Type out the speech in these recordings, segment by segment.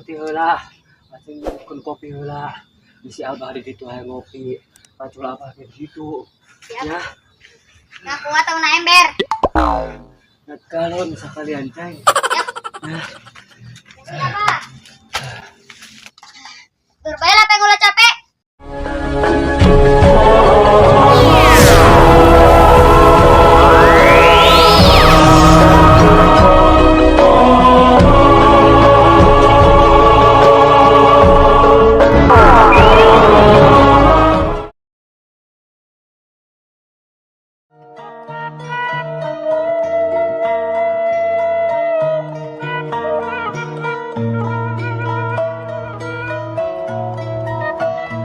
Ti heula. Acing kun kopi heula. Bisi abah di ditu hayang ngopi. Pacul abah ke ditu. Siap. Ya, Nggak kuat tau na ember. Galon sekalian, Ceng. Siap. Nah, Siap, Abah. Tur bae lah pengen ulah capek.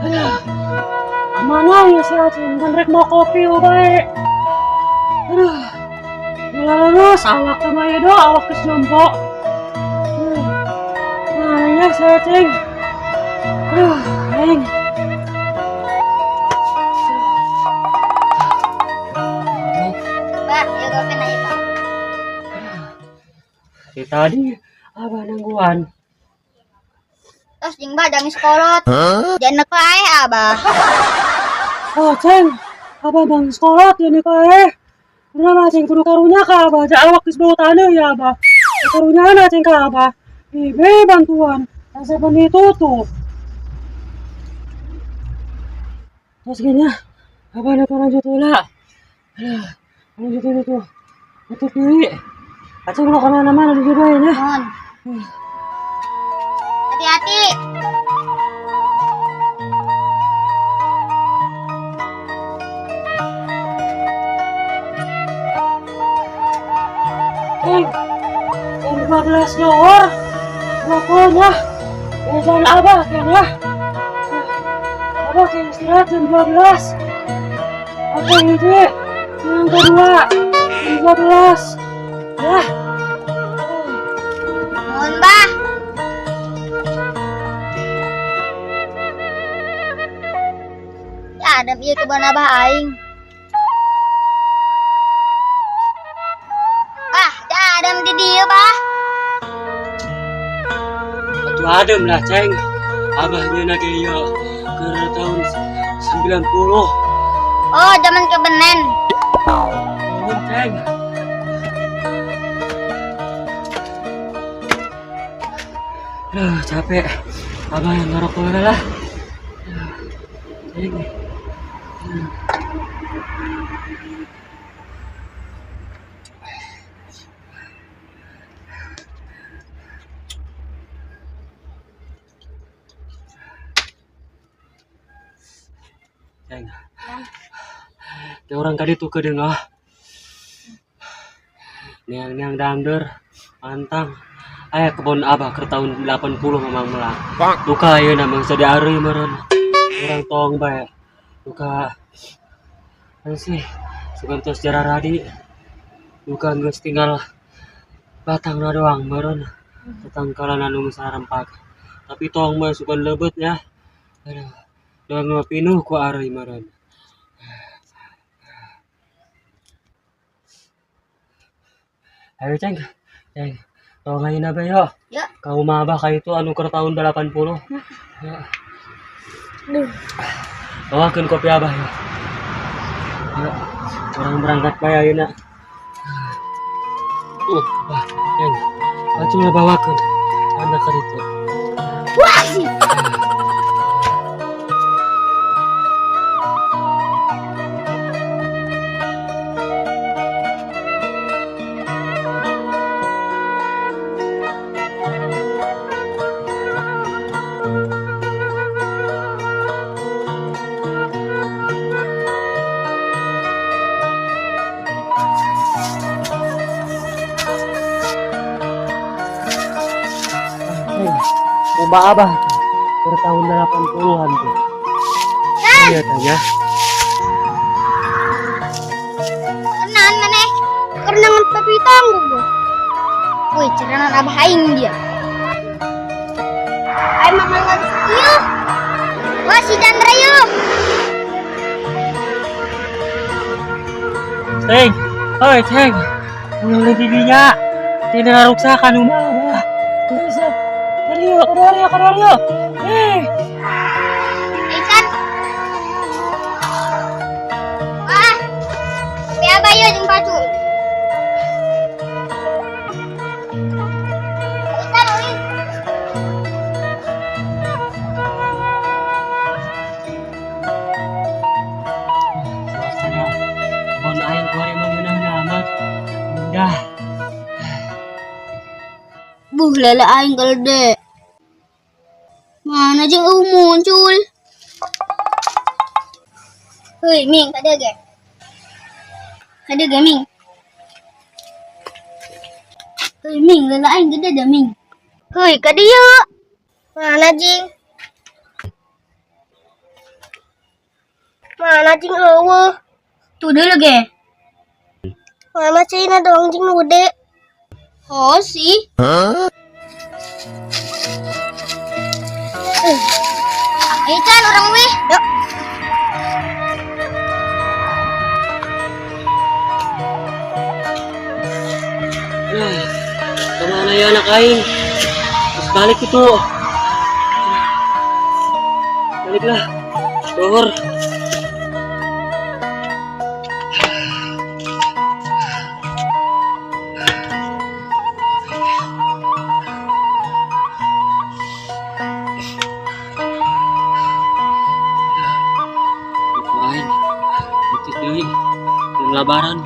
Aduh. Mana ya si Acing? Kan rek mau kopi bae. Aduh. Ulah lulus awak teh mah do, awak geus jompo. Nah, ya si Acing. Aduh, aing. Bah, ya kopi na ieu, Pak. Si tadi abah nungguan. Terus jeung bah jangan sekolot. Jangan kae abah. Oh, Ceng. Abah bang sekolah ya nih kae. Kenapa Ceng kudu karunya ka abah? Ja awak geus bau taneuh ya abah. Karunya na Ceng ka abah. Ibe bantuan. Asa ditutup. Terus gini ya, abah nak lanjut heula. Aduh, lanjut heula tuh. Tutup deui. Acing ulah kemana-mana di dieu bae nya. Mohon. Hati-hati. Ceng, jam 12 lohor. Pokoknya, ya jalan abah kan ya. Abah kayak istirahat jam 12. Oke hiji, yang kedua, jam 12. Ya. Mohon bah. Ya adam ieu kebon abah aing. Ah, ya adam di dieu bah. Atuh adem lah, Ceng. Abah nyeuna ge ieu keur tahun 90. Oh, zaman kebenen. Nuhun, Ceng. Aduh, capek. Abah yang ngerokok lah. Ceng. Ceng. Kayak orang tadi tuh kedengar. Niang-niang dangder, pantang. Aya kebon abah ke tahun 80 memang melang. Duka ayeuna mah jadi ari meureun. Urang tong bae. Duka. Anu sih, sugan tos sejarah radi. Duka geus tinggal batangna doang meureun. Tetangkalan anu geus sarempak. Tapi tong mah sugan leubet ya. Aduh, doang nu pinuh ku ari meureun. Ayo Ceng, Ceng, tong ayeuna bae yo. Ya. Ka rumah abah ka itu anu keur tahun 80. Ya. Duh. Bawakeun kopi abah ya. Ya. Orang berangkat bae ayeuna. Wah, Ceng. Baju bawakeun. Anak ka ditu. Wah sih. Rumah abah tuh tahun 80-an tuh. Iya tanya. Kenan maneh. Kerenangan papi tanggung gua. Wih, cerenan abah aing dia. Aing mah nggak ieu. Wah, si Chandra yuk. Ceng, oi Ceng. Ulah bibinya. Tidak ruksakan rumah abah. Terus, tadi yuk. Kadieu, kadieu. Eh. Ican. Wah. Tapi abah yeuh jeung pacu. Ican ulin. Suasana kebon aing kuari mah ngeunah amat. Indah. Buh, lele aing gede. Mana jeung eueuh muncul. Heuy, Ming, kadieu ge. Kadieu ge, Ming. Heuy, Ming, lele aing gede dah, Ming. Heuy, kadieu. Mana jing? Mana jing eueuh? Tuh dulu ge. Mana cina dong jing nu gede. Oh sih. Eh. Ayo Can, urang weh. Yuk. Eh, kemana ya anak aing? Terus balik itu. Baliklah. Duhur. Aing. Itu deui. Jeung labaran.